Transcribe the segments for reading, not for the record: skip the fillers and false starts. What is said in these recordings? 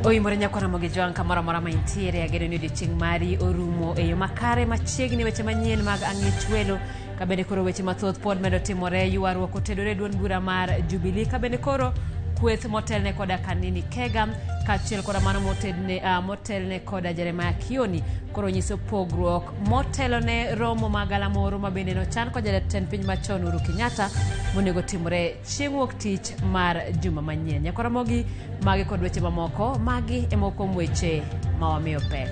Oimore nyakwa Ramogi Jwang' kamoro amora ma intiere, ageno ni odiochieng' mari orumo e yo makare. Machiegni weche manyien mag ang'ich welo, ka bende koro weche mathoth pod medo timore, ywaruok otedore e duond bura mar Jubilee, ka bende koro kweth motelne koda Kanini Kega kaachiel koda mano motedne, motelne koda Jeremiah Kioni koro nyiso pogruok motelone romo ma galamoro ma bende nochan kod jatend piny machon Uhuru Kenyatta monego timore chieng' wuok tich mar juma manyien. Nyakwa Ramogi, magi kod weche mamoko, magi e moko kuom weche ma wamiyo pek.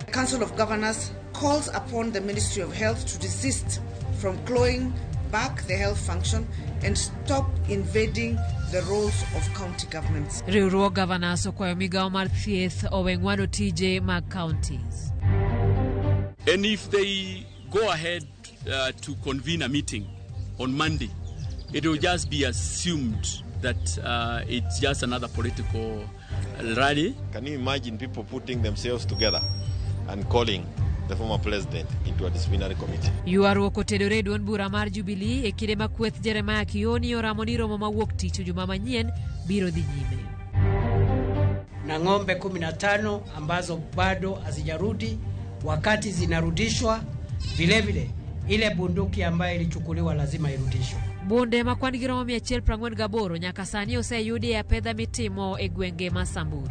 The Council of Governors calls upon the Ministry of Health to desist from clawing back the health function and stop invading the roles of county governments. Riwruog Governors okwayo migawo mar thieth owe ng'wano tije mag counties. And if they go ahead to convene a meeting on Monday, it will just be assumed that it's just another political rally. Can you imagine people putting themselves together and calling the former president into a disciplinary committee? Ywaruok otedore e duond bura mar Jubilee e kinde ma kweth Jeremiah Kioni oramo ni romo ma wuok tich juma manyien biro dhi nyime. Na ng'ombe 15 ambazo bado hazijarudi. Wakati zinarudishwa, vile vile ile bunduki ambayo ilichukuliwa lazima irudishwe. Bunde ma kwan gi romo 148 nyaka sani oseyudi e apedha mitimo e gwenge ma Samburu.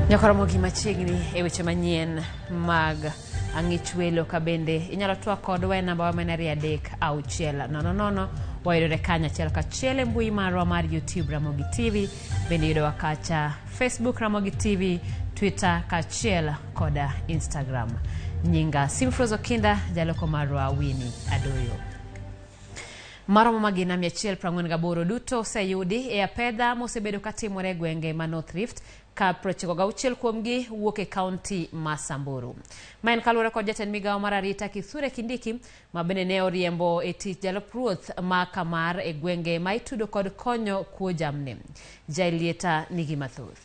Nyakoromo gi machiegni e weche manyien mag ang'ich welo, ka bende inyalo twak kodwa e namba wa ma en 23600. Wayudore kanyo achiel kachiel e mbui marwa mar YouTube Ramogi TV, bende yudowa kacha Facebook Ramogi TV, Twitter kaachiel koda Instagram. Nyinga Simfrozo Kinda, jaloko marwa Winnie Adoyo. Maromo magina 148 duto oseyudi e apedha mosebedo katimore e gwenge ma North Rift, ka 96 kuomgi wuok e kaunti ma Samburu. Ma en kaluwore kod jatend migawo mar arita Kithure Kindiki, ma bende ne oriembo e tich jalup ruoth ma Kamar e gwenge ma itudo kod konyo kuo jamni. Jailieta nigi mathoth.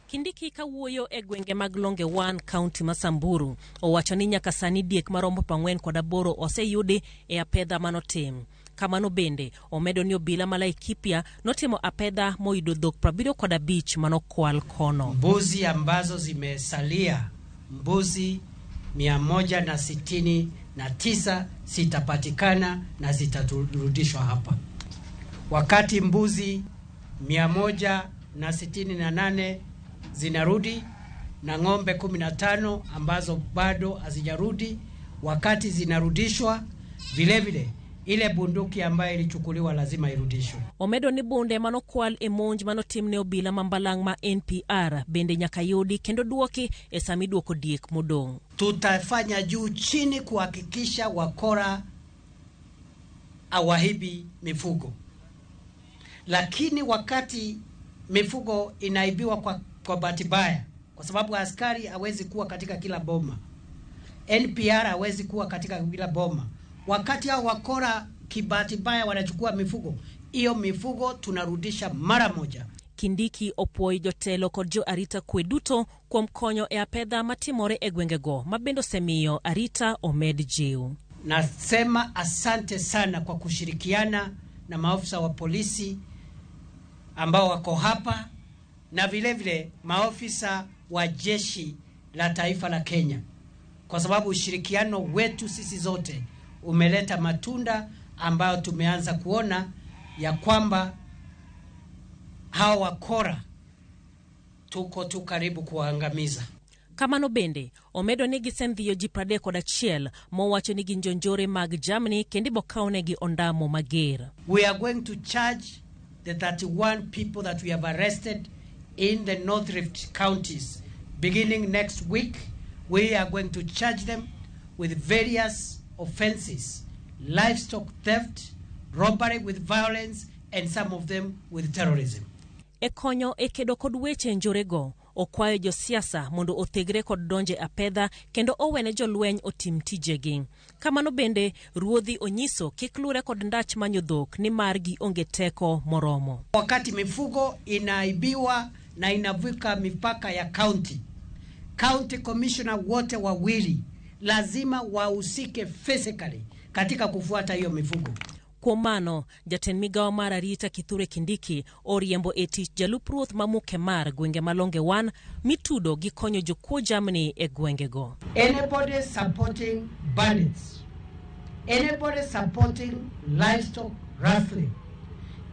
Kindiki kawuoyo e gwenge mag Longe 1 kaunti ma Samburu owacho ni nyaka sani diek maromo 48 oseyudi e apedha manotim. Kamano bende omedo ni obila ma Laikipia notimo apedha moyudo dhok 75 manokwal kono. Mbuzi ambazo zimesalia, mbuzi 169 zitapatikana na zitarudishwa hapa, wakati mbuzi 168 zinarudi na ng'ombe 15 ambazo bado hazijarudi. Wakati zinarudishwa, vile vile ile bunduki ambayo ilichukuliwa lazima irudishwe. Omedo ni bunde manokwal e monj manotim ne obila ma Mbalang' ma NPR bende nyaka yudi kendo duoki e sama iduoko diek modong'. Tutafanya juu chini kuhakikisha wakora hawaibi mifugo, lakini wakati mifugo inaibiwa kwa bahati mbaya, kwa sababu askari hawezi kuwa katika kila boma, NPR hawezi kuwa katika kila boma, wakati hao wakora kibahati mbaya wanachukua mifugo, hiyo mifugo tunarudisha mara moja. Kindiki opuoyo jotelo kod jo arita kwe duto kuom konyo e apedha matimore e gwengego ma bende osemiyo arita omed jiw. Nasema asante sana kwa kushirikiana na maafisa wa polisi ambao wako hapa na vile vile maofisa wa jeshi la taifa la Kenya, kwa sababu ushirikiano wetu sisi zote umeleta matunda ambayo tumeanza kuona ya kwamba hawa wakora tuko tu karibu kuwaangamiza. Kamano bende omedo ni gisendhiyo ji 31 mowacho ni gin jonjore mag jamni kendo ibokawnegi ondamo mager. We are going to charge the 31 people that we have arrested in the North Rift counties. Beginning next week, we are going to charge them with various offenses, livestock theft, robbery with violence, and some of them with terrorism. E konyo e kedo kod weche njorego, okwayo josiasa mondo othegre kod donje apedha kendo owene jolweny otim tijegi. Kamano bende ruodhi onyiso kik lure kod ndach manyo dhok nimar gionge teko moromo. Wakati mifugo inaibiwa na inavuka mipaka ya county, County commissioner wote wawili lazima wahusike physically katika kufuata hiyo mifugo. Kuom mano, jatend migawo mar arita Kithure Kindiki oriembo e tich jalup ruoth ma Mukemar gwenge ma Longe 1 mitudo gi konyo jokuo jamni e gwengego. Anybody supporting bandits, anybody supporting livestock rustling,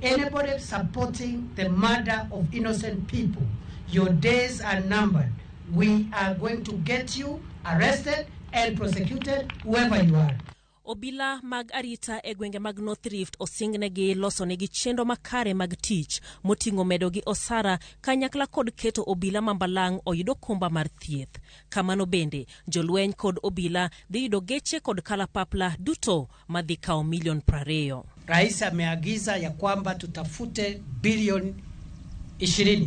anybody supporting the murder of innocent people, your days are numbered. We are going to get you arrested and prosecuted, whoever you are. Obila mag arita e gwenge mag North Rift osingnegi losonegi chenro makare mag tich moting'o medogi osara kanyakla kod keto obila ma Mbalang' oyud okumba mar thieth. Kamano bende, jolweny kod obila dhi yudo geche kod kalapapla duto madhi kawo milion 20. Rais ameagiza ya kwamba tutafute bilioni 20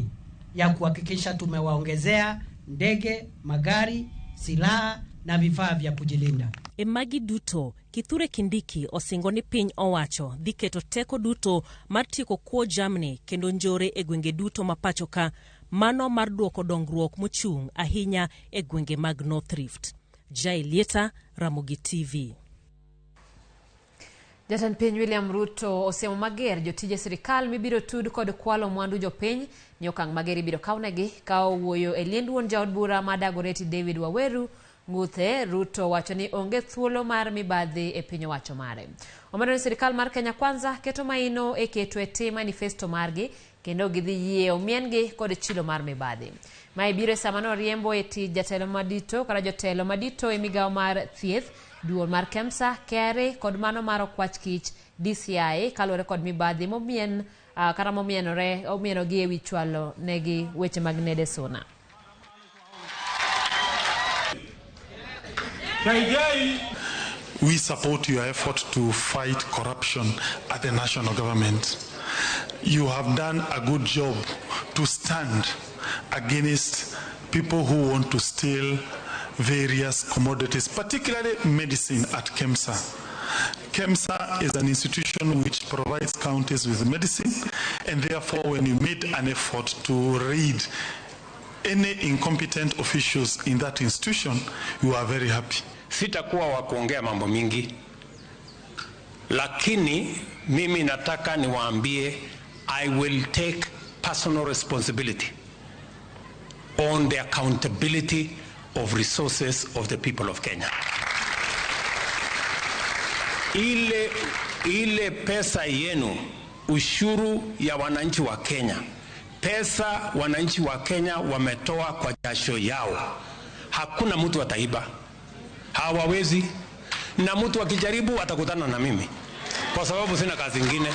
ya kuhakikisha tumewaongezea ndege, magari, silaha na vifaa vya kujilinda. E magi duto, Kithure Kindiki osingo ni piny owacho dhi keto teko duto mar tieko kuo jamni kendo njore e gwenge duto ma pacho ka, mano mar duoko dongruok mochung' ahinya e gwenge mag North Rift. Jai Lieta, Ramogi TV. Jatend piny William Ruto osiemo mager jotije sirikal mibiro tud kod kwalo mwandu jopiny ni okang' mager ibiro kawnegi ka owuoyo e liend wuon jaod bura ma Dagoretti David Waweru Ng'uthe. Ruto wacho ni onge thuolo mar mibadhi e piny owacho mare. Omedo ni sirikal mar Kenya Kwanza keto maino e keto e tim manifesto margi kendo gidhi yie omien-gi kod chilo mar mibadhi. Mae biro e sama noriembo e tich jatelo madito kata jotelo madito e migawo mar thieth, duol mar KEMSA, KRA kod mano mar okwach kich DCI kaluwore kod mibadhi momien kata momienore omienogi ewi chwalo negi weche mag nede suna. We support your effort to fight corruption at the national government. You have done a good job to stand against people who want to steal various commodities, particularly medicine at KEMSA. KEMSA is an institution which provides counties with medicine, and therefore when you made an effort to raid any incompetent officials in that institution, you are very happy. Sitakuwa wa kuongea mambo mingi, lakini mimi nataka niwaambie I will take personal responsibility on the accountability of resources of the people of Kenya. Ile pesa yenu, ushuru ya wananchi wa Kenya, pesa wananchi wa Kenya wametoa kwa jasho yao, hakuna mtu ataiba, hawawezi, na mtu akijaribu atakutana na mimi, kwa sababu sina kazi ingine.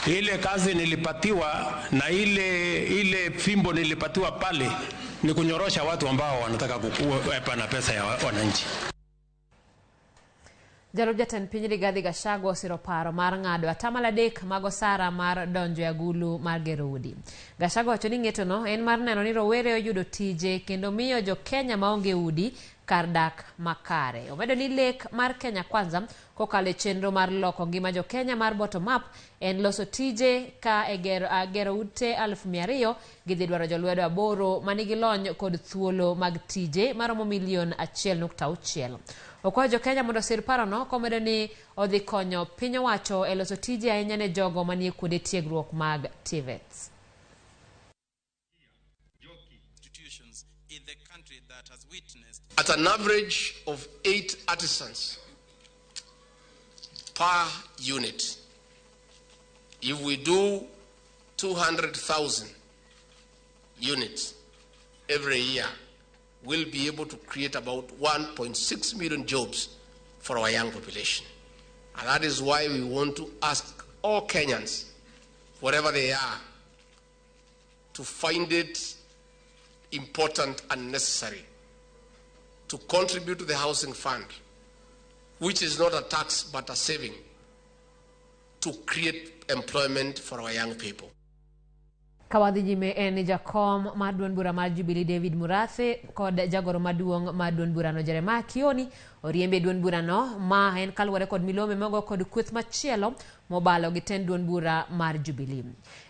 Ile kazi nilipatiwa na ile fimbo nilipatiwa pale ni kunyorosha watu ambao wanataka kuepa na pesa ya wananchi. Jalup jatend piny Rigathi Gachagua osiro paro mar ng'ado 3% mag osara mar donjo e agulu mar gero udi. Gachagua wacho ni ng'etono en mar neno ni rowere oyudo tije kendo miyo jo Kenya maonge udi kar dak makare. Omedo ni lek mar Kenya Kwanza kokalo e chenro mar loko ngima jo Kenya mar bottom up en loso tije ka e gero ute 200,000 gidhi dwaro jolwedo 8 manigi lony kod thuolo mag tije maromo milion 1.6. Okwayo jo Kenya mondo osir parono komedo ni odhi konyo piny owacho e loso tije ahinya ne jogo manie kuonde tiegruok mag TVETs. At an average of 8 artisans per unit, if we do 200,000 units every year, we'll be able to create about 1.6 million jobs for our young population. And that is why we want to ask all Kenyans, wherever they are, to find it important and necessary to contribute to the housing fund, which is not a tax but a saving, to create employment for our young people. Kawadhi nyime en ni jakom mar duond bura mar Jubilee David Murathe kod jagoro maduong' mar duond burano Jeremiah Kioni Oriembe e duond burano ma en kaluwore kod milome mogo kod kweth machielo mobalo gi tend duond bura mar Jubilee.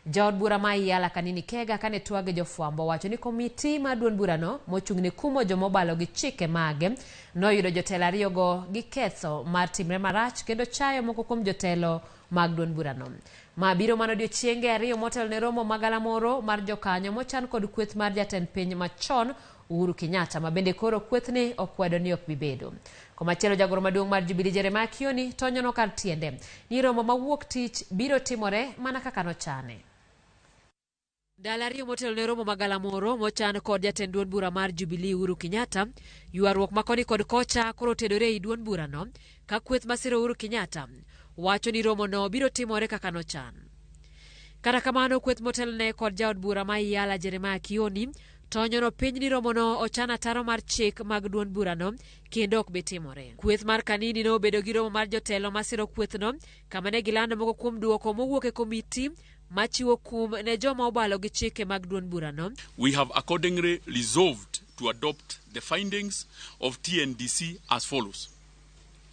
Jaod bura ma Iyala Kanini Kega kane twag gi jofwambo owacho ni komiti mar duond burano mochung' ne kumo joma obalo gi chike mage noyudo jotelo ariyogo gi ketho mar timre marach kendo chayo moko kuom jotelo mag duond burano. Ma biro mana odiochienge ariyo motelo ne romo ma galamoro mar jokanyo mochan kod kweth mar jatend piny machon Uhuru Kenyatta ma bende koro kwethni okwedo ni ok bi bedo. Komachielo jagoro maduong' mar Jubilee Jeremiah Kioni tonyono kar tiende ni romo ma wuok tich biro timore mana kaka nochane. Ndalo ariyo motelo ne romo ma galamoro mochan kod jatend duond bura mar Jubilee Uhuru Kenyatta, ywaruok ma koni kod kocha koro otedore ei duond burano ka kweth masiro Uhuru Kenyatta wacho ni romono biro timore kaka nochan. Kata kamano kweth motelne kod jaod bura ma Iyala Jeremiah Kioni tonyono piny ni romono ochan ataro mar chik mag duond burano kendo ok bi timore. Kweth mar Kanini nobedo gi romo mar jotelo masiro kwethno kama ne gilando moko kuom duoko mowuok e komiti machiwo kum ne joma obalo gi chike mag duond burano. We have accordingly resolved to adopt the findings of TNDC as follows.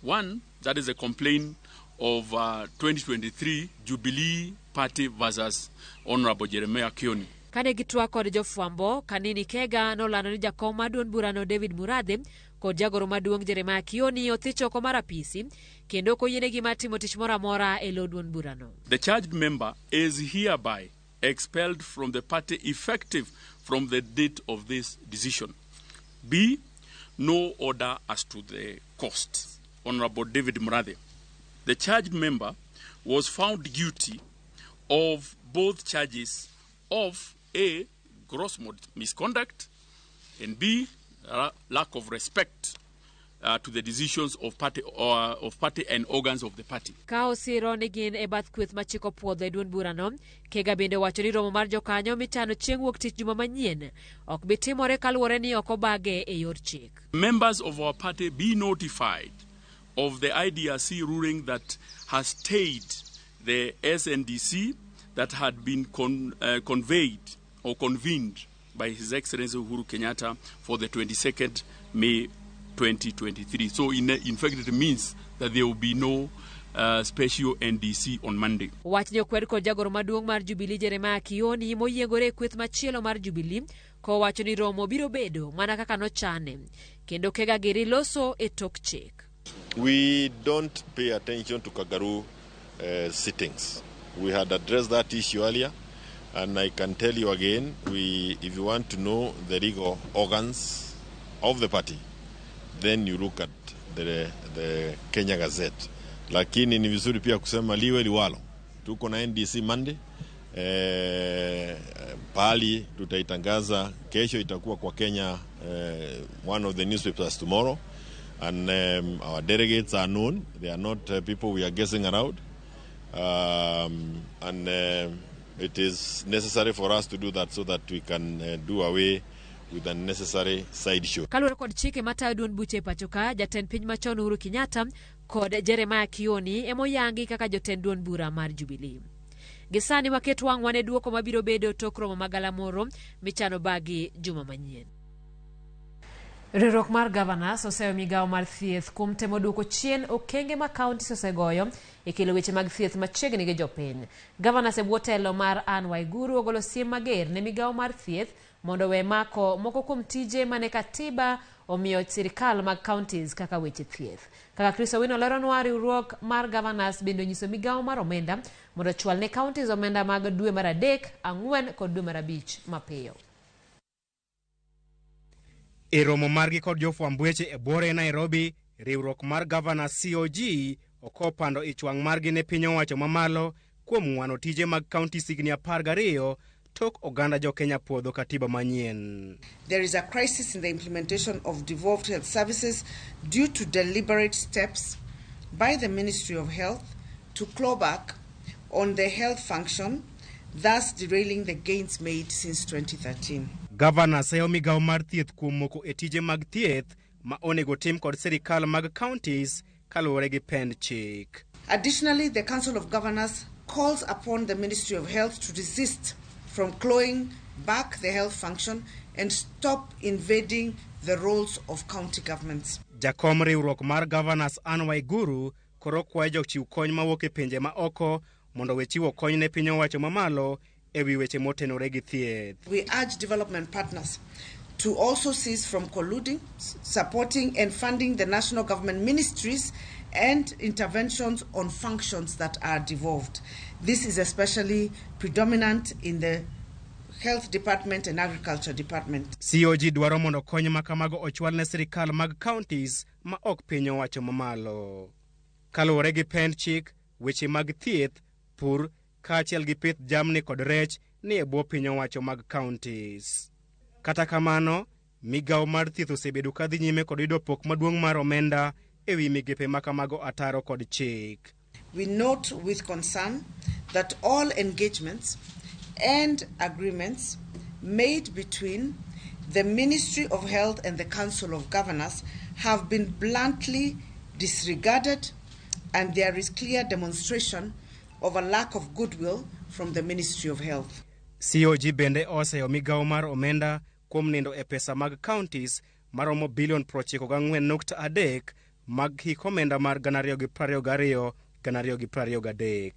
One, that is a complaint of 2023 Jubilee Party versus Honorable Jeremiah Kioni. Kane gitwak kod jofwambo, Kanini Kega nolando ni jakom mar duond burano David Murathe kod jagoro maduong' Jeremiah Kioni othich oko mar apisi kendo ok oyienegi mar timo tich moro amora e lo duond burano. The charged member is hereby expelled from the party effective from the date of this decision. B, no order as to the cost. Honorable David Murathe. The charged member was found guilty of both charges of A, gross misconduct, and B, lack of respect to the decisions of party and organs of the party. Ka osiro ni gin e bath kweth machiko puodho e duond burano, Kega bende owacho ni romo mar jokanyo michano chieng' wuok tich juma manyien ok bi timore kaluwore ni ok obage e yor chik. Members of our party be notified of the IDRC ruling that has stayed the SNDC that had been conveyed or convened by His Excellency Uhuru Kenyatta for the 22nd May 2023. So in fact it means that there will be no special NDC on Monday. Wachni okwer kod jagoro maduong' mar Jubilee Jeremiah Kioni moyiengore e kweth machielo mar Jubilee kowacho ni romo biro bedo mana kaka nochane kendo Kega giri loso e tok chik. We don't pay attention to Kagaru sittings. We had addressed that issue earlier, and I can tell you again, if you want to know the legal organs of the party, then you look at the Kenya Gazette. Lakini ni vizuri pia kusema liwe liwalo. Tuko na NDC Monday, pali tutaitangaza kesho, itakuwa kwa Kenya, one of the newspapers tomorrow. And our delegates are known. They are not people we are guessing around. And it is necessary for us to do that so that we can do away with unnecessary sideshow. Kaluwore kod chike matayo duond buche e pacho ka, jatend piny machon Uhuru Kenyatta kod Jeremiah Kioni emoyangi kaka jotend duond bura mar Jubilee. Gisani waket wang'wa ne duoko mabiro bedo tok romo ma galamoro michano bagi juma manyien. Riwruok mar Governors oseyo migawo mar thieth kuom temo duoko chien okenge ma counties osegoyo e kelo weche mag thieth machiegni gi jopiny. Governors e bwo telo mar Anne Waiguru ogolo siem mager ne migawo mar thieth mondo owe mako moko kuom tije mane katiba omiyo sirikal mag counties kaka weche thieth. Kaka Chris Owino leronwa, riwruok mar Governors bende onyiso migawo mar omenda mondo ochwal ne counties omenda mag dwe mar 3, 4 kod dwe mar 5 mapiyo. E romo margi kod jofwamb weche e buore Nairobi, riwruok mar Governors COG okopando ich wang' margi ne piny owacho mamalo kuom ng'wano tije mag counties higni 12 tok oganda jo Kenya puodho katiba manyien. There is a crisis in the implementation of devolved health services due to deliberate steps by the Ministry of Health to claw back on the health function, thus derailing the gains made since 2013. Governor seyo migawo mar thieth kuom moko e tije mag thieth ma onego tim kod sirikal mag counties kaluwore gi pend chik. Additionally, the Council of Governors calls upon the Ministry of Health to desist from clawing back the health function and stop invading the roles of county governments. Jakom riwruok mar Governors Anne Waiguru koro kwayo jochiw kony mawuok e pinje ma oko mondo we chiwo kony ne piny owacho mamalo e wi weche motenore gi thieth. We urge development partners to also cease from colluding, supporting and funding the national government ministries and interventions on functions that are devolved. This is especially predominant in the Health Department and Agriculture Department. COG dwaro mondo kony ma kamago ochwal ne sirikal mag counties ma ok piny owacho mamalo. Kaluwore gi pend chik, weche mag thieth, pur, kaachiel gi pith jamni kod rech ni e bwo piny owacho mag counties. Kata kamano, migawo mar thieth osebedo ka dhi nyime kod yudo pok maduong' mar omenda e wi migepe ma kamago ataro kod chik. We note with concern that all engagements and agreements made between the Ministry of Health and the Council of Governors have been bluntly disregarded, and there is clear demonstration of a lack of goodwill from the Ministry of Health. COG bende oseyo migawo mar omenda kuom nindo e pesa mag counties maromo bilion 94.3 mag hik omenda mar 2022-2023.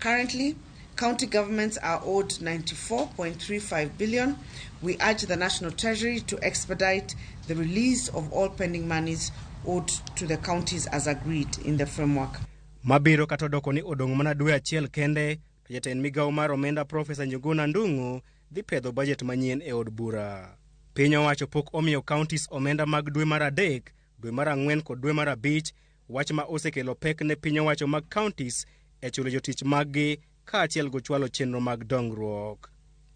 Currently, county governments are owed 94.35 billion. We urge the National Treasury to expedite the release of all pending monies owed to the counties as agreed in the framework. Mabiro kata odoko ni odong' mana dwe achiel kende to jatend migawo mar omenda Profesa Njuguna Ndung'u dhi pedho bajet manyien e od bura. Piny owacho pok omiyo counties omenda mag dwe mar 3, dwe mar 4 kod dwe mar 5, wach ma osekelo pek ne piny owacho mag counties e chulo jotich maggi kaachiel gi chwalo chenro mag dongruok.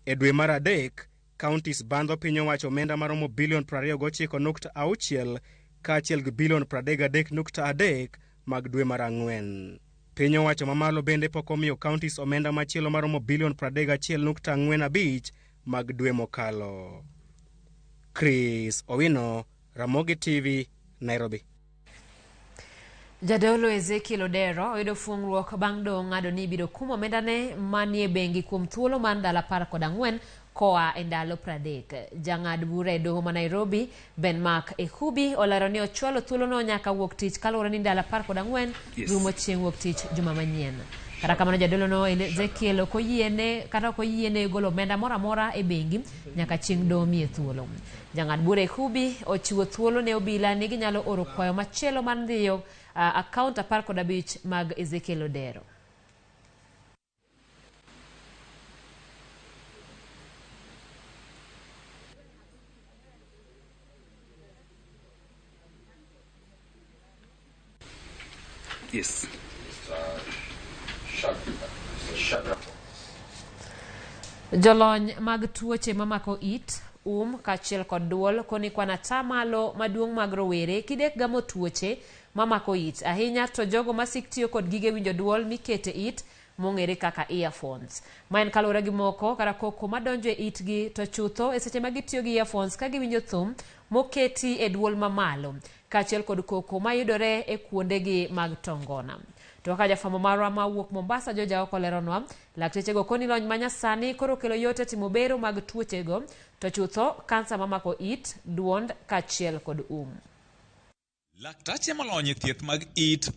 E dwe mar 3, counties bandho piny owacho omenda maromo bilion 29.6 kaachiel gi bilion 33.3 mag dwe mar 4. Piny owacho mamalo bende pok omiyo counties omenda machielo maromo bilion 31.45 mag dwe mokalo. Chris Owino, Ramogi TV, Nairobi. Jadolo Ezekiel Odero oyudo fuong'ruok bang' doho ng'ado ni ibiro kum omendane manie bengi kuom thuolo mar ndalo 14 koa e ndalo 30. Jang'ad bura e doho ma Nairobi, Ben Mark Ekubi, olero ni ochwalo thuolono nyaka wuok tich kaluwore ni ndalo 14 rumo chieng' wuok tich juma manyien. Kata kamano jadolono Ezekiel ok oyiene golo omenda moro amora e bengi nyaka chieng' doho miye thuolo. Jang'ad bura Ekubi ochiwo thuolo ne obila ni ginyalo oro kwayo machielo mar ndhiyo account 15 mag Ezekiel Odero. Yes. Jolony mag tuoche mamako it, kaachiel kod duol koni kwan atamalo maduong' mag rowere kidek gamo tuoche mamako it ahinya to jogo masik tiyo kod gige winjo duol mikete it mong'ere kaka earphones. Ma en kaluwore gi moko kata koko madonjo e itgi to chutho e seche ma gitiyo gi earphones ka giwinjo thum moketi e duol mamalo kaachiel kod koko mayudore e kuondegi mag tongona. To kaka jafwambo marwa mawuok Mombasa Joja ok oleronwa, laktechego koni lony manyasani koro kelo yot e timo bero mag tuochego to chutho kansa mamako it, duond kaachiel kod um. Laktache molony e thieth mag it,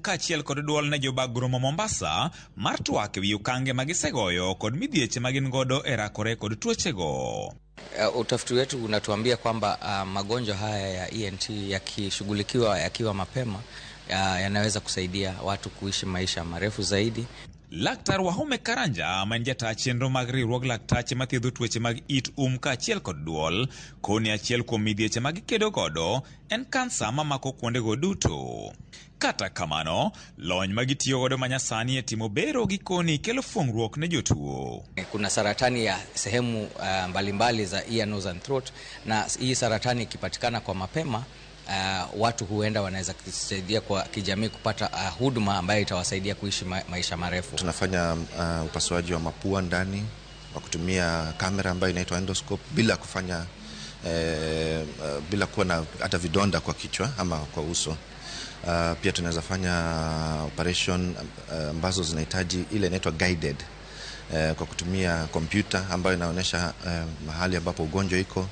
kaachiel kod duol ne jobag romo Mombasa mar twak ewi okange ma gisegoyo kod midhieche ma gin godo e rakore kod tuochego. Utafiti wetu unatuambia kwamba magonjwa haya ya ENT yakishughulikiwa yakiwa mapema yanaweza kusaidia watu kuishi maisha marefu zaidi. Laktar Wahome Karanja ma en jata chenro mag riwruog laktache mathiedho tuoche mag it, kaachiel kod duol koni achiel kuom midhieche ma gikedo godo en kansa mamako kuondego duto. Kata kamano, lony ma gitiyo godo manyasani e timo bero gikoni kelo fuong'ruok ne jotuo. Kuna saratani ya sehemu mbalimbali za ear, nose and throat, na hii saratani ikipatikana kwa mapema watu huenda wanaweza kusaidia kwa kijamii kupata huduma ambayo itawasaidia kuishi maisha marefu. Tunafanya upasuaji wa mapua ndani kwa kutumia kamera ambayo inaitwa endoscope bila kufanya bila kuwa na hata vidonda kwa kichwa ama kwa uso. Pia tunaweza fanya operation ambazo zinahitaji ile inaitwa guided kwa kutumia kompyuta ambayo inaonyesha mahali ambapo ugonjwa iko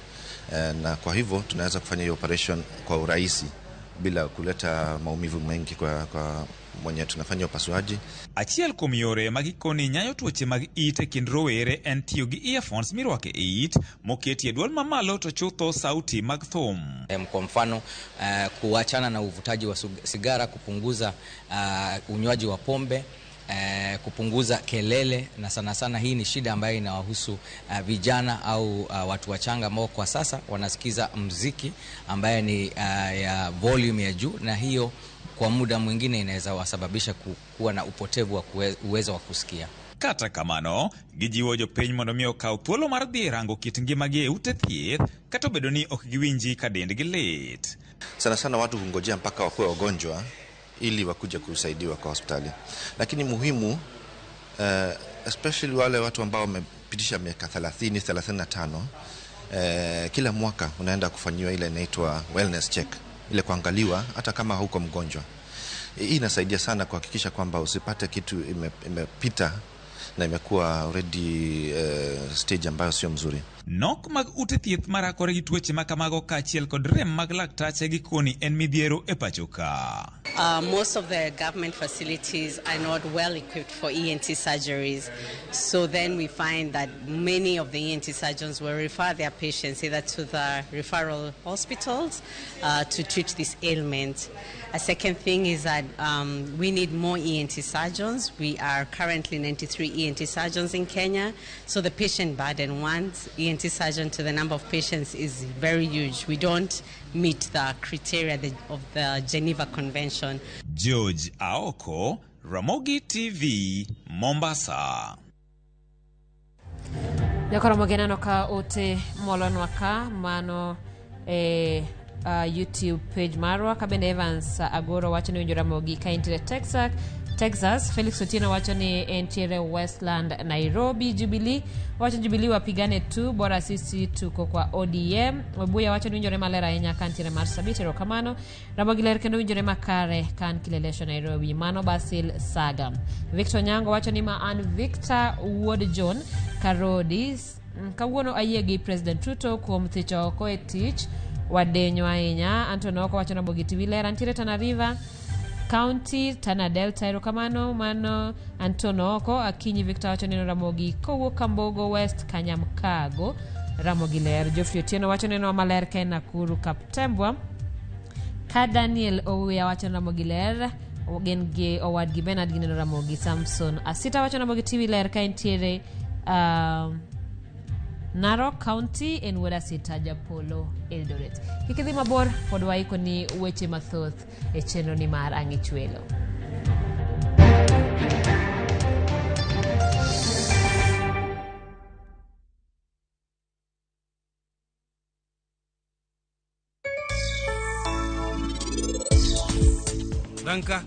Na kwa hivyo tunaweza kufanya hiyo operation kwa urahisi bila kuleta maumivu mengi kwa mwenye tunafanya upasuaji. Achiel kuom yore ma gikoni nyayo tuoche mag it e kind rowere en tiyo gi earphones mirwako e it moketi e dwol mamalo to chutho sauti mag thum. Kwa mfano kuachana na uvutaji wa sigara, kupunguza unywaji wa pombe, kupunguza kelele, na sana sana hii ni shida ambayo inawahusu vijana au watu wachanga ambao kwa sasa wanasikiza mziki ambaye ni ya volume ya juu, na hiyo kwa muda mwingine inaweza wasababisha kuwa na upotevu wa uwezo wa kusikia. Kata kamano, gijiwo jopiny mondo mi okaw thuolo mar dhi rango kit ngimagi e ute thieth kata obedo ni ok giwinji ka dendgi lit. Sana sana watu hungojea mpaka wakuwe wagonjwa ili wakuja kusaidiwa kwa hospitali. Lakini muhimu, especially wale watu ambao wamepitisha miaka 30, 35, kila mwaka unaenda kufanyiwa ile inaitwa wellness check, ile kuangaliwa hata kama hauko mgonjwa. Hii inasaidia sana kuhakikisha kwamba usipate kitu imepita na imekuwa already stage ambayo sio mzuri. Nok mag ute thieth marakore gi tuoche ma kamago kaachiel kod rem mag laktache gikoni en midhiero e pacho ka. Most of the government facilities are not well equipped for ENT surgeries. So then we find that many of the ENT surgeons will refer their patients either to the referral hospitals to treat this ailment. A second thing is that we need more ENT surgeons. We are currently 93 ENT surgeons in Kenya. So the patient burden, one ENT surgeon to the number of patients, is very huge. We don't meet the criteria of the Geneva Convention. George Aoko, Ramogi TV, Mombasa. Nyakoromo gineno ka ote molonwa ka mano e YouTube page marwa. Ka bende Evans Agoro wacho ni winjo Ramogi ka entiere Texas. Felix Otieno wacho ni entiere Westland, Nairobi. Jubilee wacho Jubilee wapigane tu, bora sisi tuko kwa ODM. Obuya wacho ni winjore maler ahinya ka ntiere Marsabit, erokamano. Ramogi ler kendo winjore makare ka an Kileleshwa, Nairobi. Mano Basil Saga. Victor Nyango wacho ni ma an Victor Wuod John Karodi. Kawuono ayie gi President Ruto kuom thicho oko e tich wadenyo ahinya. Anton Oko wacho Ramogi TV ler antiere Tana River County, Tana Delta, erokamano. Mano Antono Oko. Akinyi Victor wacho neno Ramogi kowuok Kambogo West, Kanyamkago. Ramogi ler. Geoffrey Otieno wacho neno maler ka en Nakuru Kaptembwa. Ka Daniel Owuya wacho Ramogi ler gin gi owadgi Bernard gineno Ramogi. Samson Asita wacho Ramogi TV ler ka entiere Narok County en wuod Asita Japolo Eldoret. Kik idhi mabor, pod waiko ni weche mathoth e chenro ni mar Ang'ichwelo. Ranka.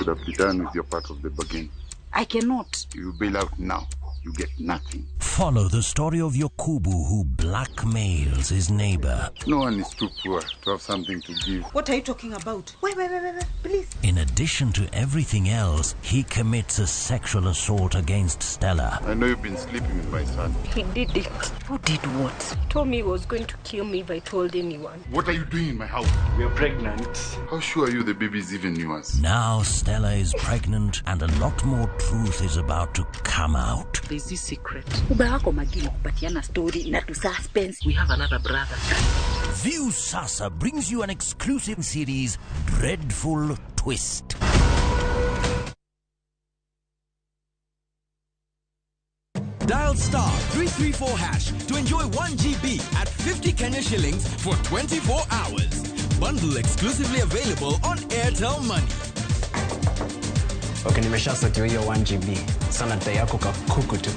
Have done with your part of the bargain. I cannot. You bail out now, you get nothing. Follow the story of Yokubu, who blackmails his neighbor. No one is too poor to have something to give. What are you talking about? Wait, please. In addition to everything else, he commits a sexual assault against Stella. I know you've been sleeping with my son. He did it. Who did what? He told me he was going to kill me if I told anyone. What are you doing in my house? We are pregnant. How sure are you the baby is even yours? Now Stella is pregnant and a lot more truth is about to come out. There's this secret. Baba wako makini kupatiana story na tu suspense. We have another brother. Viusasa brings you an exclusive series, Dreadful Twist. Dial star 334 hash to enjoy 1 GB at 50 Kenya shillings for 24 hours. Bundle exclusively available on Airtel Money. Okay, nimeshasotiwa hiyo 1 GB. Sana dai yako kakuku tu.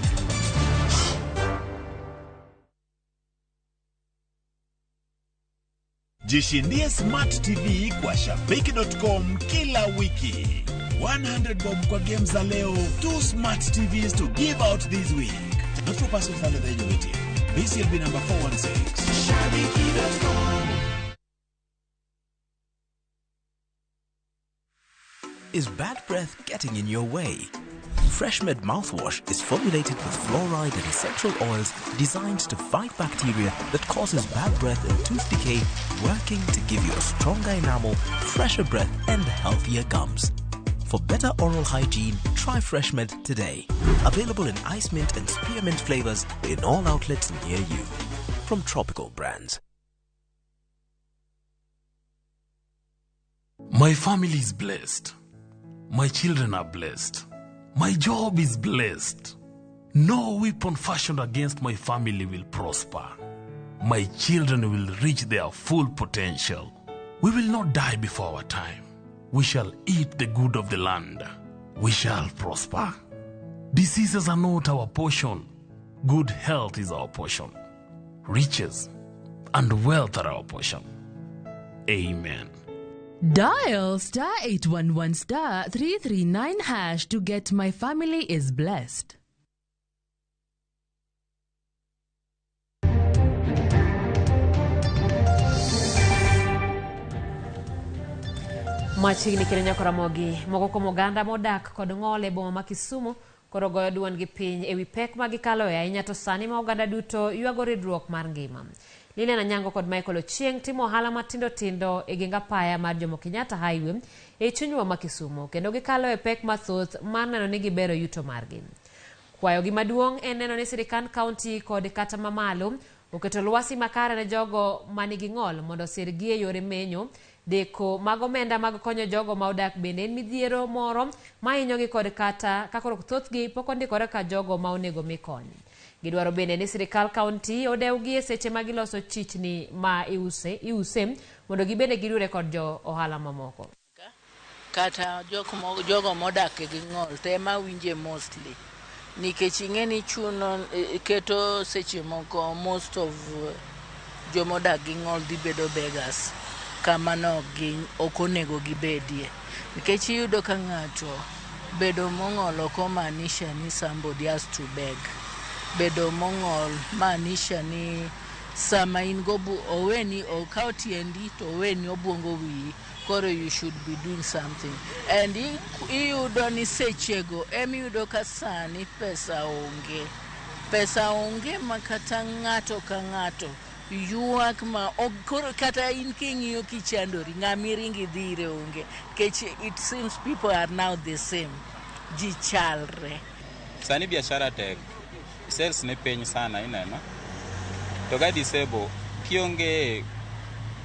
Jishindie Smart TV kwa Shabiki.com kila wiki. 100 bob kwa game za leo, 2 Smart TVs to give out this week. Not for persons under the age of 18. BCLB number 416. Shabiki.com. Is bad breath getting in your way? FreshMed mouthwash is formulated with fluoride and essential oils designed to fight bacteria that causes bad breath and tooth decay, working to give you a stronger enamel, fresher breath, and healthier gums. For better oral hygiene, try FreshMed today. Available in ice mint and spearmint flavors in all outlets near you. From Tropical Brands. My family is blessed. My children are blessed. My job is blessed. No weapon fashioned against my family will prosper. My children will reach their full potential. We will not die before our time. We shall eat the good of the land. We shall prosper. Diseases are not our portion. Good health is our portion. Riches and wealth are our portion. Amen. Dial star 811 star 339 hash to get My Family is Blessed. Machiegni kendo nyako Ramogi, moko kuom oganda modak kod ng'ol e boma ma Kisumu koro goyo duondgi piny ewi pek ma gikaloe ahinya to sani ma oganda duto ywago ridruok mar ngima. Lilian Anyango kod Michael Ochieng timo ohala matindo tindo e geng apaya mar Jomo Kenyatta Highway e chuny boma ma Kisumu kendo gikalo e pek mathoth mar neno ni gibero yuto margi. Kwayogi maduong' en neno ni sirikand kaunti kod kata mamalo oketo lwasi makare ne jogo manigi ng'ol mondo osirgi e yore menyo. Deko mag omenda mag konyo jogo ma odak bende en midhiero moro ma hinyogi kod kata ka koro thothgi pok ondikore ka jogo ma onego mi kony. Gidwaro bende ni sirikal kaunti odewgi e seche ma giloso chichni ma iuse mondo gibende giriwre kod jo ohala mamoko. Kata jogo modak gi ng'ol te ema winje mostly nikech ing'e ni chuno keto seche moko most of jomodak gi ng'ol dhi bedo beggars kama no ok onego gibedie nikech iyudo ka ng'ato bedo mong'ol ok omaanisha ni somebody has to beg. Bedo mong'ol maanisha ni sama in go oweni okaw tiendi to oweni obuongo wiyi, koro you should be doing something. And iyudo ni sechego emiyudo ka sani pesa onge ma kata ng'ato ka ng'ato ywak ma koro kata in king'iyo kichandori ng'ama iringi dhi ire onge nikech it seems people are now the same, ji chalre. Sani biashara tek, sales ni piny sana ineno. To ka disable kionge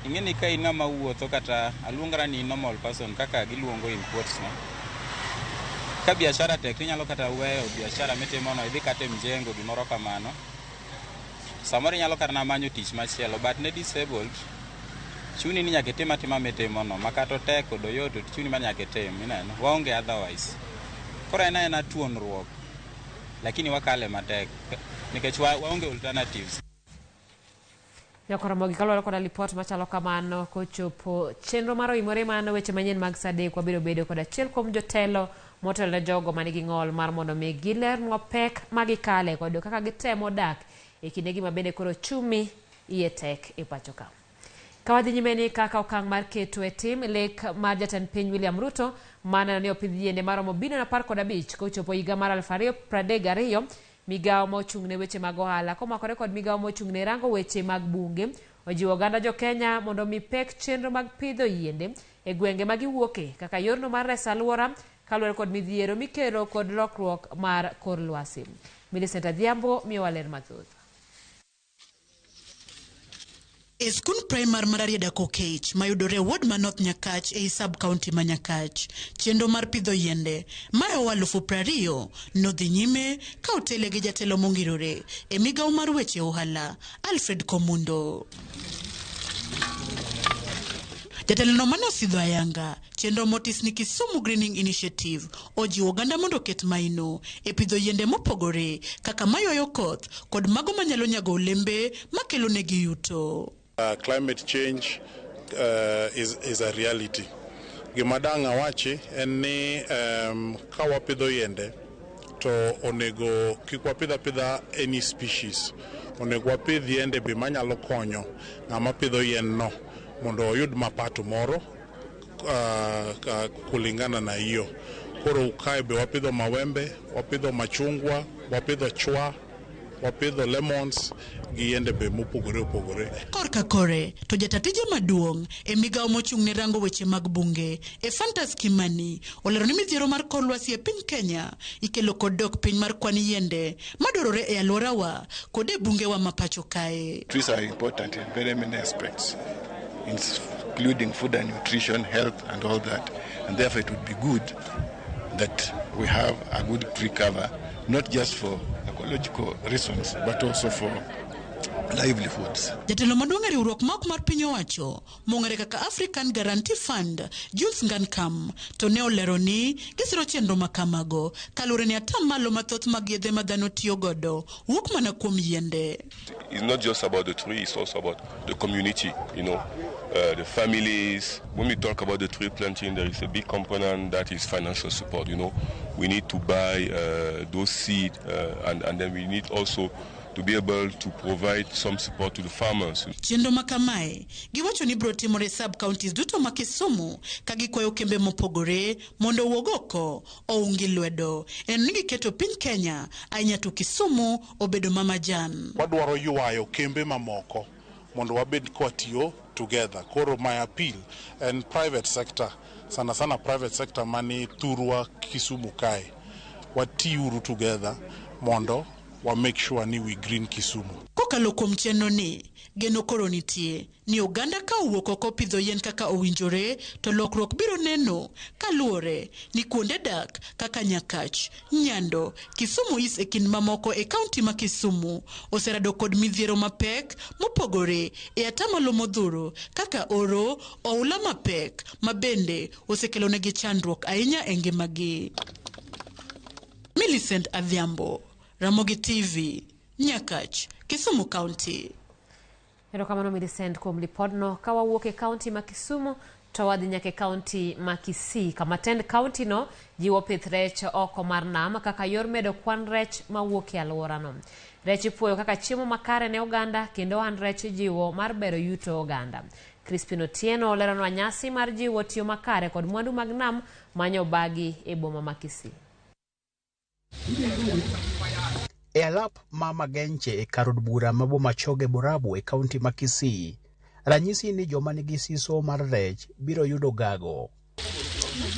ing'e ni ka in ng'ama wuotho kata aluongora ni normal person kaka giluongo in quotes no. Ka biashara tek tinyalo kata weyo biashara mitimono idhi kata e mjengo gimoro kamano. Samoro inyalo kata na manyo tich machielo, but ne disabled chuni ni nyaka itim atima mitimono ma kata otek kod oyot to chuni ma nyaka itim ineno. Waonge otherwise. Koro en aena tuonruok lakini wakale matek nikech waonge alternatives. Nyako Ramogi, kaluwore koda lipot machalo kamano kochopo chenro mar oimore mano weche manyien mag saa 3 wabiro bedo kod achiel kuom jotelo motelo ne jogo manigi ng'ol mar mondo mi gilernwa pek ma gikale kod kaka gitemo dak e kindegi ma bende koro chumi iye tek e pacho ka. Ka wadhi nyime ni kaka okang' mar keto e tim lek mar jatend piny William Ruto maneno ni opidh yiende maromo bilion 15 kochopo higa mar 2032, migawo ma ochung' ne weche mag ohala komakore kod migawo ma ochung' ne rango weche mag bunge ojiwo oganda jo Kenya mondo mi pek chenro mag pidho yiende e gwenge ma giwuoke kaka yorno mar reso alwora kaluwore kod midhiero mikelo kod lokruok mar kor lwasi. Millicent Adhiambo miyowa ler mathoth. E skund primar mar Rarieda Kokech mayudore e ward ma North Nyakach ei sub county ma Nyakach, chenro mar pidho yiende maromo 20,000 nodhi nyime ka otele gi jatelo mongirore e migawo mar weche ohala Alfred Komundo. Jatelono mane osidho ayanga chenro motis ni Kisumu Greening Initiative ojiwo oganda mondo oket maino e pidho yiende mopogore kaka maywayo koth kod mago manyalo nyago olembe makelo negi yuto. Climate change is a reality. Gima dang' awachi en ni ka wapidho yiende to onego kik wapidh apidha any species. Onego wapidh yiende be manyalo konyo ng'ama pidho yien no mondo oyud mapato moro kulingana na hiyo. Koro kae be wapidho mawembe, wapidho machungwa, wapidho chwa, wapidho lemons gi yiende be mopogore opogore. Korka kore to jata tije maduong' e migawo mochung' ne rango weche mag bunge Ephantus Kimani olero ni midhiero mar kor lwasi e piny Kenya ikelo kod dok piny mar kwan yiende madwarore e alworawa kod e bungewa ma pacho kae. Trees are important in very many aspects, including food and nutrition, health and all that. And therefore it would be good that we have a good tree cover, not just for ecological reasons, but also for livelihoods. Jatelo maduong' e riwruok ma ok mar piny owacho mong'ere kaka African Guarantee Fund, Jules Ngankam, to ne olero ni gisiro chenro ma kamago kaluwore ni atamalo mathoth mag yedhe ma dhano tiyo godo wuok mana kuom yiende. It's not just about the tree, it's also about the community, the families. When we talk about the tree planting, there is a big component that is financial support. We need to buy those seeds, and then we need also to be able to provide some support to the farmers. Chenro ma kamae giwacho ni biro timore sub counties duto ma Kisumu ka gikwayo kembe mopogore mondo owuog oko oungi lwedo en ni giketo piny Kenya ahinya to Kisumu obedo mamajan. Wadwaro ywayo kembe mamoko mondo wabed kwatiyo together. Koro my appeal en private sector, sana sana private sector mani thurwa Kisumu kae, watiuru together mondo wa make sure ni we green Kisumu. Kokalo kuom chenro ni, geno koro nitie ni oganda ka owuok oko pidho yien kaka owinjore to lokruok biro neno kaluwore ni kuonde dak kaka Nyakach, Nyando, Kisumu East e kind mamoko e kaunti ma Kisumu oserado kod midhiero mapek mopogore e atamalo modhuro kaka oro, oula mapek ma bende osekelonegi chandruok ahinya e ngimagi. Millicent Adhiambo, Ramogi TV, Nyakach, Kisumu County. Erokamano Millicent kuom lipodno. Ka wawuok e kaunti ma Kisumu to wadhi nyaka e kaunti ma Kisii kama tend kaunti no jiwo pith rech oko mar nam kaka yor medo kwan rech mawuok e alworano. Rech ipuoyo kaka chiemo makare ne oganda kendo ohand rech jiwo mar bero yuto oganda. Crispin Otieno oleronwa nyasi mar jiwo tiyo makare kod mwandu mag nam manyo bagi e boma ma Kisii. E alap ma Magenche e kar od bura ma Bomachoge Borabu e kaunti ma Kisii, ranyisi ni joma nigi siso mar rech biro yudo gago.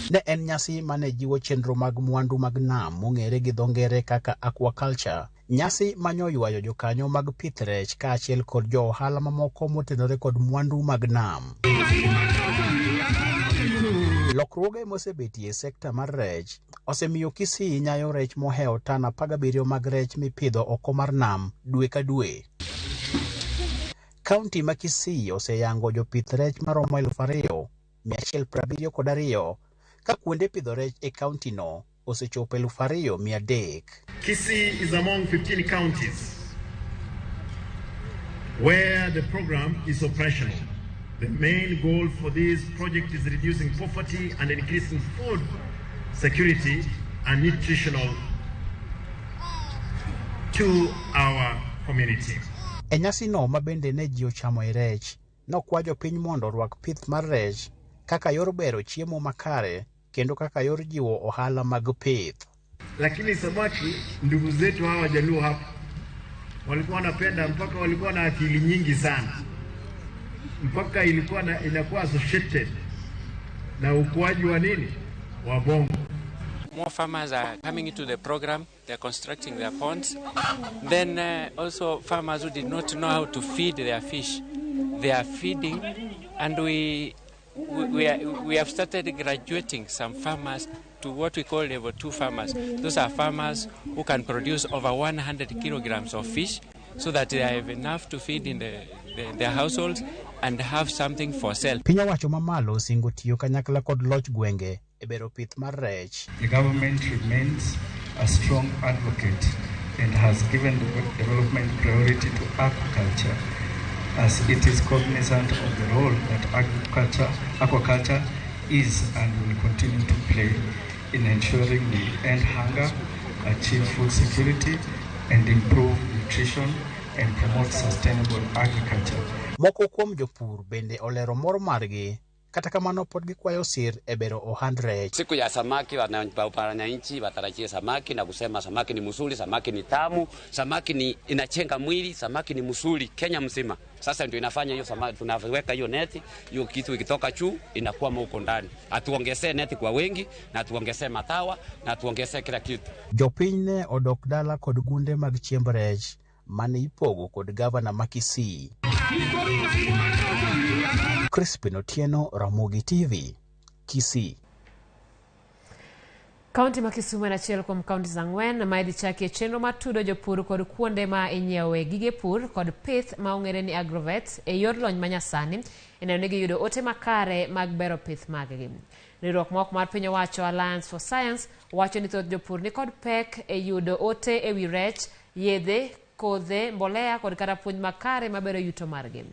Ne en nyasi mane jiwo chenro mag mwandu mag nam mong'ere gi dho ngere kaka aquaculture, nyasi manyoywayo jokanyo mag pith rech kaachiel kod jo ohala mamoko motenore kod mwandu mag nam. Lokruoge mosebetie e sekta mar rech osemiyo Kisii nyayo rech mohewo tan 17 mag rech mipidho oko mar nam dwe ka dwe. Kaunti ma Kisii oseyango jopith rech maromo 2,172 ka kuonde pidho rech e kaunti no osechopo 2,300. Kisii is among 15 counties where the program is operational. The main goal for this project is reducing poverty and increasing food security and nutritional to our community. E nyasino ma bende ne ji ochamoe rech, nokwa jopiny mondo orwak pith mar rech kaka yor bero chiemo makare kendo kaka yor jiwo ohala mag pith. Lakini samaki, ndugu zetu hawa Wajaluo hapa walikuwa wanapenda mpaka walikuwa na akili nyingi sana, mpaka ilikuwa na, inakuwa associated na ukuaji wa nini wa bongo. More farmers are coming into the program, they're constructing their ponds. Then also farmers who did not know how to feed their fish, they are feeding, and we have started graduating some farmers to what we call level 2 farmers. Those are farmers who can produce over 100 kilograms of fish so that they have enough to feed in their households and have something for sale. Piny owacho mamalo osingo tiyo kanyakla kod loch gwenge e bero pith mar rech. The government remains a strong advocate and has given development priority to aquaculture, as it is cognizant of the role that aquaculture is and will continue to play in ensuring we end hunger, achieve food security, and improve nutrition and promote sustainable agriculture. Moko kuom jopur bende olero mor margi, kata kamano pod gikwayo sir e bero ohand rech. Siku ya samaki, wananchi watarajie samaki na kusema samaki ni mzuri, samaki ni tamu, samaki ni inachenga mwili, samaki ni mzuri Kenya mzima. Sasa ndio inafanya hiyo samaki, tunaweka hiyo neti, hiyo kitu ikitoka juu inakuwa huko ndani. Atuongezee neti kwa wengi na tuongezee matawa na tuongezee kila kitu. Jopiny ne odok dala kod gunde mag chiemb rech mane ipogo kod gavana ma Kisii. Crispin Otieno, Ramogi TV, Kisii. Kaunti ma Kisumu en achiel kuom kaunti 4 ma idhi chakie chenro mar tudo jopur kod kuonde ma inyiewe gige pur kod pith ma ong'ere ni agrovet e yor lony manyasani e neno ni giyudo ote makare mag bero pith maggi. Riwruok moko mar piny owacho Alliance for Science wacho ni thoth jopur nikod pek e yudo ote ewi rech, yedhe, kodhe, mbolea kod kata puonj makare mabero yuto margi.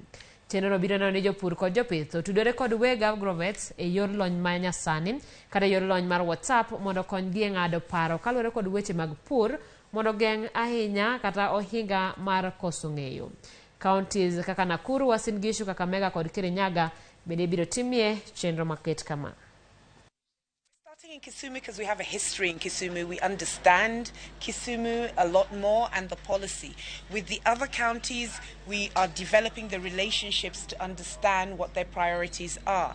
Chenrono biro neno ni jopur kod jopith otudore kod weg agrovets e yor lony manyasani kata yor lony mar WhatsApp mondo okonygi e ng'ado paro kaluwore kod weche mag pur mondo geng' ahinya kata ohinga mar koso ng'eyo. Counties kaka Nakuru, Uasin Gishu, Kakamega kod Kirinyaga bende ibiro timie chenro maket kama. Starting in Kisumu because we have a history in Kisumu, we understand Kisumu a lot more and the policy. With the other counties, we are developing the relationships to understand what their priorities are.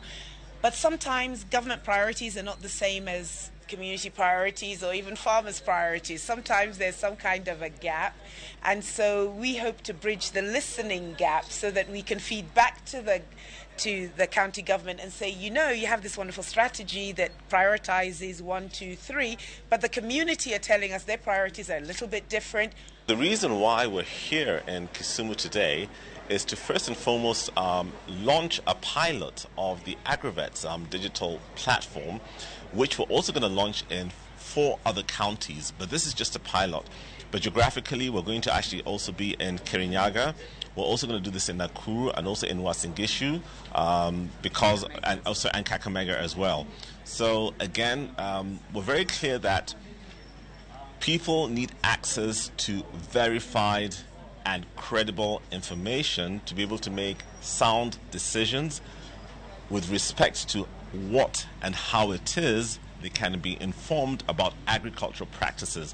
But sometimes government priorities are not the same as community priorities or even farmers' priorities. Sometimes there's some kind of a gap. And so we hope to bridge the listening gap so that we can feed back to the county government and say, you know, you have this wonderful strategy that prioritizes 1, 2, 3, but the community are telling us their priorities are a little bit different. The reason why we're here in Kisumu today is to first and foremost launch a pilot of the Agrovets digital platform, which we're also going to launch in 4 other counties, but this is just a pilot. But geographically, we're going to actually also be in Kirinyaga. We're also going to do this in Nakuru and also in Uasin Gishu, and also in Kakamega as well. So again, we're very clear that people need access to verified and credible information to be able to make sound decisions with respect to what and how it is they can be informed about agricultural practices.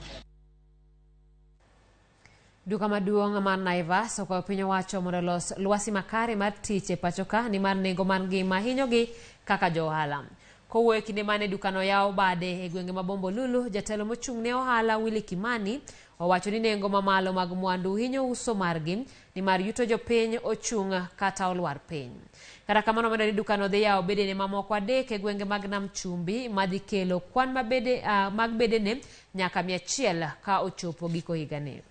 Duka maduong' mar Naivas okwayo piny owacho mondo olos lwasi makare mar tich e pacho ka nimar nengo mar ngima hinyogi kaka jo ohala. Kowuoyo e kinde mane dukano yawo bade e gwenge ma Bombolulu, jatelo mochung' ne ohala Willy Kimani owacho ni nengo mamalo mag mwandu hinyo uso margi nimar yuto jopiny ochung' kata olwar piny. Kata kamano omedo ni dukano dhi yawo bedene mamoko 3 e gwenge mag Nam Chumbi madhi kelo kwan mag bedene nyaka 100 ka ochopo giko higani.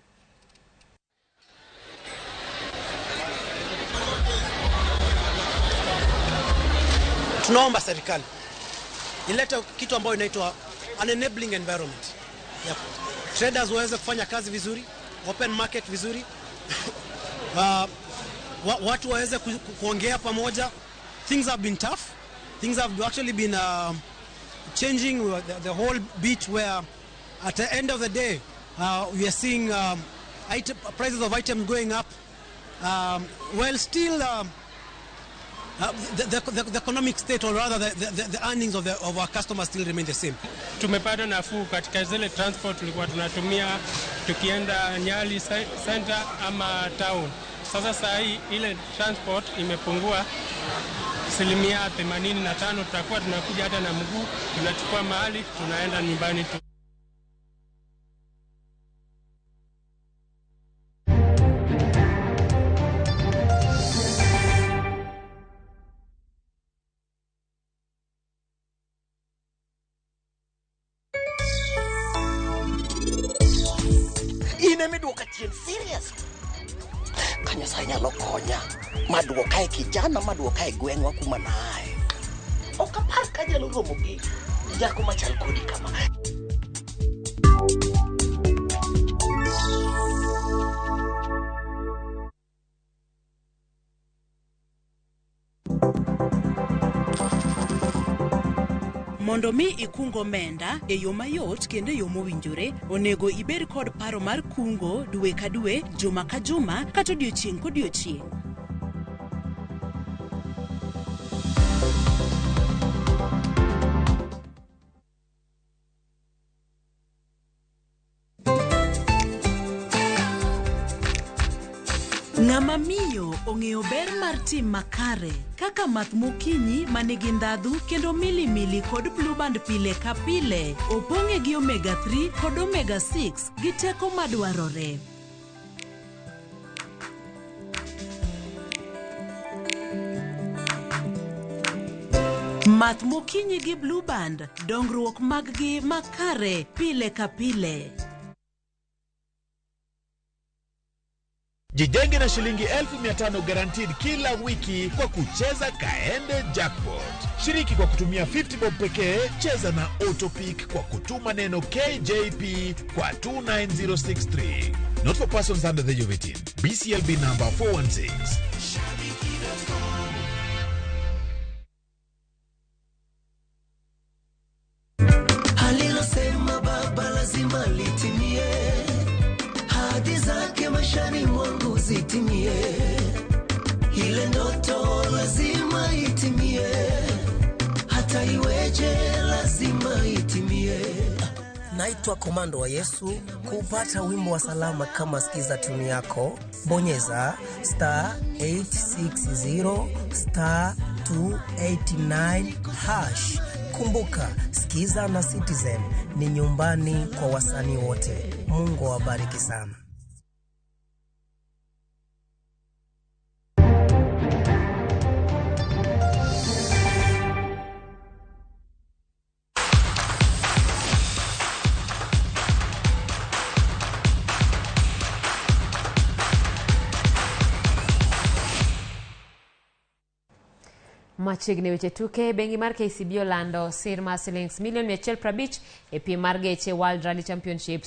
Tunaomba serikali ilete kitu ambayo inaitwa an enabling environment. Yep. Traders waweze kufanya kazi vizuri, open market vizuri. Watu waweze kuongea pamoja. Things have been tough. Things have actually been changing the whole bit where at the end of the day we are seeing prices of items going up. While still the economic state, or rather the earnings of our customers still remain the same. Tumepata nafuu katika zile transport tulikuwa tunatumia tukienda Nyali Center ama town. Sasa saa hii ile transport imepungua 85% tutakuwa tunakuja hata na mguu, tunachukua mahali, tunaenda nyumbani tu. In ema iduoka chien serious. Ka Nyasaye nyalo konya maduoka e kijana maduoka e gweng'wa kuma naaye. Ok apar ka anyalo romo gi nyako machal kodi kama. Mondo mi ikung omenda e yo mayot kendo e yo mowinjore, onego ibed kod paro mar kungo dwe ka dwe, juma ka juma, kata odiochieng' kodiochieng'. Ng'ama miyo ong'eyo ber mar tim makare kaka math mokinyi ma nigi ndhadhu kendo milimili kod blueband pile ka pile opong'e gi omega 3 kod omega 6 gi teko madwarore. Math mokinyi gi blueband dongruok mag gi makare pile ka pile. Jijenge na shilingi 500,000 guaranteed kila wiki kwa kucheza Kaende Jackpot. Shiriki kwa kutumia 50 bob pekee, cheza na Autopick kwa kutuma neno KJP kwa 29063. Not for persons under the age of 18. BCLB number 416. Alilosema Baba lazima litimie, ahadi zake maishani mwangu zitimie, ile ndoto lazima itimie, hata iweje lazima itimie. Naitwa Komando wa Yesu. Kupata wimbo wa salama kama sikiza tuni yako, bonyeza star 860 star 289 hash. Kumbuka, Sikiza na Citizen ni nyumbani kwa wasanii wote. Mungu awabariki sana. Machiegni weche tuke, bengi mar KCB olando sir mar silings milion 150 e piem mar geche World Rally Championships.